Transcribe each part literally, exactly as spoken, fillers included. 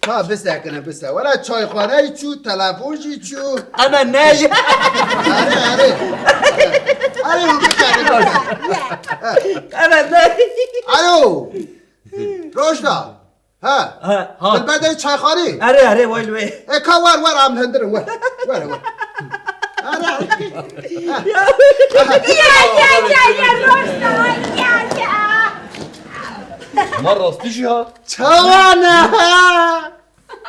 Ka bisekine, bise. Wela çayxaneyî çû, telefon jî çû. Eme ney. Erê, erê. Erê, hûn bikerin. Eme ney. Alo. Rojda. Ha. Ha, ha. Dilber dey çayxanî. Erê, erê, way wê. E ka wer, wer, em hindirin, wer. Wer, wer. Erê. Ya ya ya ya Rojda ya ya. Ma rastî jî ha. Çawa ne?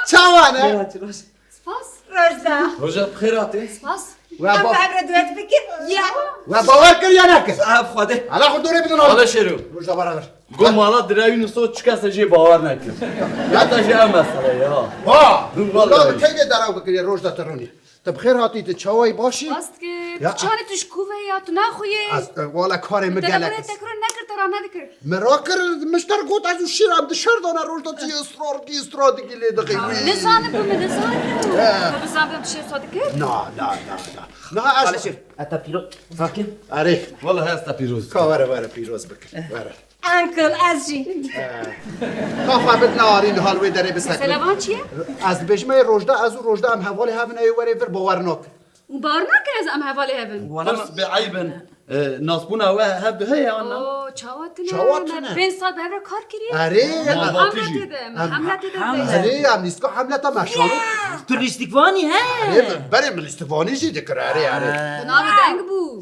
Çawa ne? Spas. Rojda. Roja bi xêr hatî. Spas. Wa ba- Em bi hev re duet bikin. Ya. Wa bawer kir ya nekir? Ev xwedê. Hala xwe dorê bidin Hala abi. Şêro. Rojda beraber. Got mala direwî niso çi kese jê bawer nekir. Ya te jî ev mesele ya. Ha! Dur, Wala vallahi. bi key de deraw bikiriye Rojda te ronî. Te bi xêr hatî, te çawayî başî? Spas dikim. Ya. Tu çanê tu ji ku ve ya, tu naxuyê. Ez, e, wala karê min Te gelek. Te kiro nekir, te ra nedikir. Min rakir, min ji te re got ez û şîr em dişer dana Rojda, tu yê israr kî, israr dikî lê dixî wî. Nizanim bi min, nizanim. He. Tu bizan bi tu şêr sa dikir? Na, na, na, na. Na ez. Alişir, eta pîro. Sakin. Erê. Wala hesta pîroz. Ka were were pîroz bikir. Were. Uncle ez jî. Ka xwe bidine arî, li hal wê derê bisekin. Selevan çi ye? Ez dibêjim ê Rojda, ez û Rojda em hevalê hev in, ê werê vir bawer nakin. Û bawer nake ez em hevalê hev in. Wala Pirs bi eyb in. E, nasbûna we hev du heye anna. Oo, çawa tune? Çawa Me tune? pênc sal bi hev re kar kiriye. Erê, Ma- Em Malbatî Hamletê jî. de, em Em- Hamletê de. Hamlet. Erê, em lîstika Hamleta meşan. Tu lîstikvanî he. Erê, berê min lîstikvanî jî dikir, erê, erê. Navê deng bû.